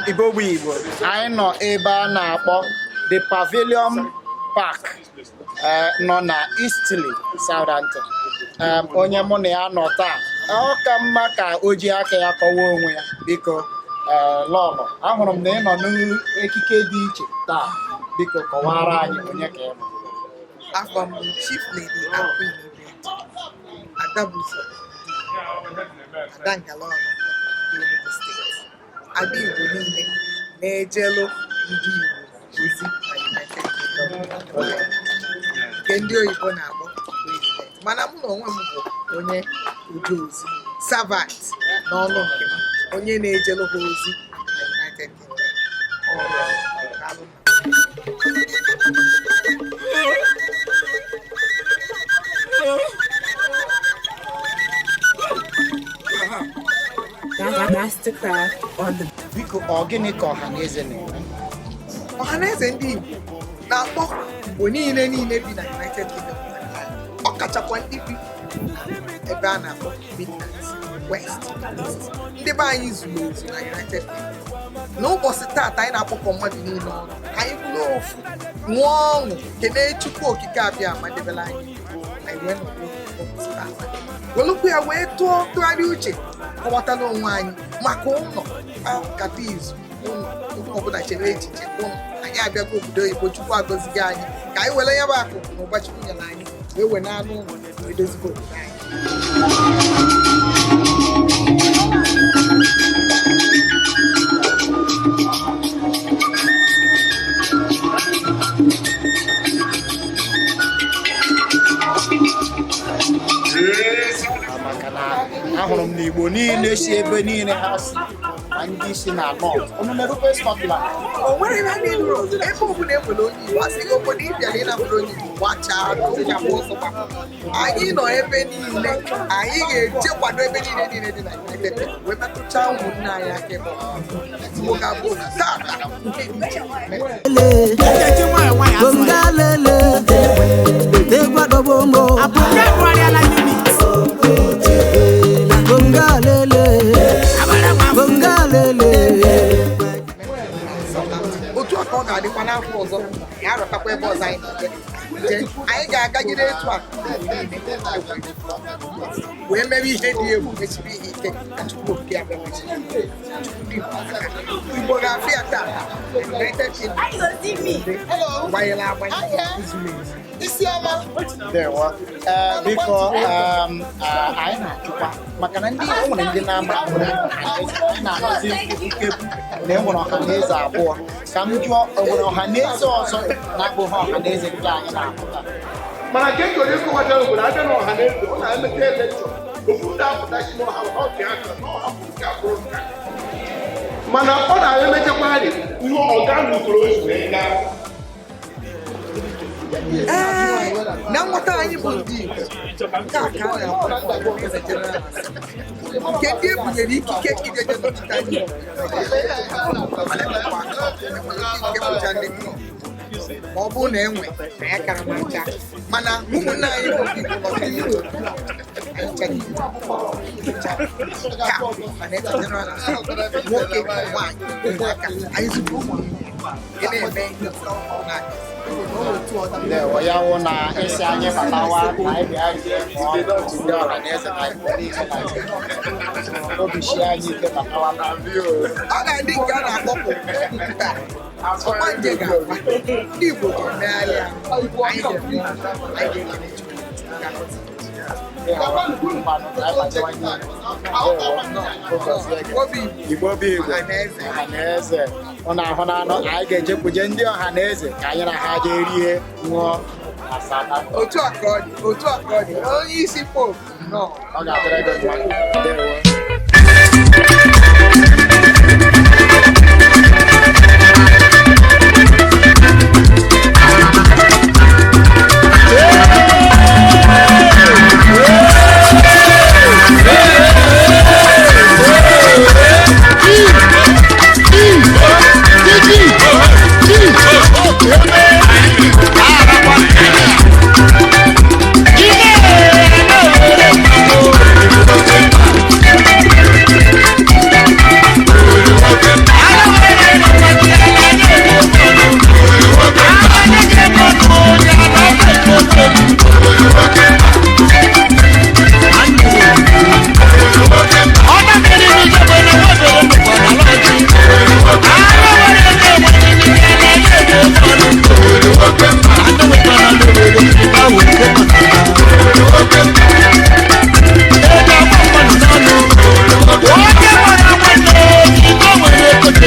Igbo bụ Igbo, anyị nọ ebe a na-akpọ The Pavilion Park, nọ na Eastleigh, Southampton. Onye mụ na ya nọ taa, ọ ka mma ka o ji aka ya kọwaa onwe ya. Biko, Lọlọ, ahụrụ m na ị nọ n'ekike dị iche taa. Biko kọwara anyị onye ka ị bụ. Afa m bụ Chief Lady Aqueen Ibeto, Adabuzo, Ada Ngalọnụ dị Enugu Steeti, Ada Igbo niile na-ejelu ndị Igbo ozi na United Kingdom, nke ndị oyibo na-akpọ president. Mana mụ na onwe m bụ onye oje ozi, servant n'ọnụ nke m, onye na-ejelu ha ozi na United Kingdom. Ọrụ daalụ. Mastercraft on the Biko, ọ gịnị ka Ọhaneze na-eme? Ọhaneze ndị Igbo na-akpọ Igbo niile niile bi na United Kingdom, ọ kachakwa ndị bi ebe a na-akpọ Midlands, West, East, ndị be anyị zuru ezu na United Kingdom. N'ụbọchị taata, anyị na-akpọkọ mmadụ niile ọnụ ka anyị bụrụ ofu, ṅụọ ọṅụ, kelee Chukwu Okike abịa amadebela anyị. Anyị wee nọdụ ụbọchị taata, welụkwu ya wee tụọ tụgharịa uche, kọwatala onwe anyị maka ụlọ nkata izu ụlọ. Onye ọbụla chere echiche ụlọ. Anyị abịago obodo oyibo, Chukwu agọzigo anyị, ka anyị were ya bụ akụ na ụba Chukwu nyere anyị wee wee n'anụ ụlọ wee dozigo obodo anyị. Maka na ahụrụ m na Igbo niile si ebe niile ha si, ma ndị si na North, unu na-erukwe Scotland. O nwere ihe anyị nụrụ. Ebe ọbụla e nwere onye Igbo, a sị gị obodo ị bịara ịnabụrụ onye Igbo, gbachaa ụka gba ọsọ gbapụ. Anyị nọ ebe niile. Anyị ga-eje kwado ebe niile niile dị na United Kingdom wee metụchaa ụmụnne anyị aka ebe ọbụla. Igbo ga-abụ tata ihe dị iche. Bongalele, egwadobomo. Bongalele, bongalele. Otu a ka ọ ga-adịkwa n'afọ ọzọ ya arọtakwa ebe ọzọ anyị na-eje jee. Anyị ga-agagide etu a wee mere ihe dị egwu, mechiri ihe ike ka Chukwu Okike abịa mechiri. Chukwu dị Igbo aka. Igbo ga-afịa taa United Kingdom gbanyere agbanye zuru ezu. Ndewo. Ee, biko, anyị na-achụkwa maka na ndị o nwere ndị na-ama anyị na-anọzi nkebu na e nwere ọhaneze abụọ. Ka m jụọ, o nwere ọhaneze ọzọ na-abụghị ọhaneze nke anyị na-ahụta? Mana nke chọrọ ịkọwata obodo abịa na ọha na eze, ọ na-emeta election, ofu ndị apụta si n'ọha ọka aka n'ọha bụ nke abụrụ nka, mana ọ na-emechakwarị ihe ọga n'usoro o si wee gaa. Ee, na nghọta anyị bụ ndị Igbo, nke a ka a na-akpọ Ọhaneze General Assembly, nke ndị e bunyere ikike ijeje nọchite anya Igbo. Mana enwekwa enwere ndị nke bụcha ndị club, ma ọ bụrụ na enwe na ya kara ma ncha, mana ụmụnne anyị bụ ndị Igbo nọchite Igbo, anyị ncha niile ka Ọhaneze General Assembly, nwoke, nwaanyị, ụmụaka, anyị zuru ụmụ ị na-eme ihe na-aga. Ndewo. Ya wụ na isi anyị batawa ka anyị bịa rie ṅụọ ndị ọhaneze na Igbo niile na obi sie anyị ike batawa na Ọ ga-adị nke a na-akpọpụ taa, ọgbanje ga-agba, ndị Igbo ga-emegharị ahụ, anyị ga-eme, anyị ga-ekele Chukwu ga-agọzi. Mmanụ ka anyị batawanye. Ndewo. Obi. Igbo bụ Igbo. Ọhaneze. Ọhaneze, ụnụ ahụ na anụ anyị ga-ejekwuje ndị ọhaneze ka anyị na ha jee rie, ṅụọ asata. Otu a ka ọ dị, otu a ka ọ dị. Onye isi pope nọ. Ọ ga-adịrị gị mma. Ndewo.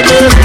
Na-eme.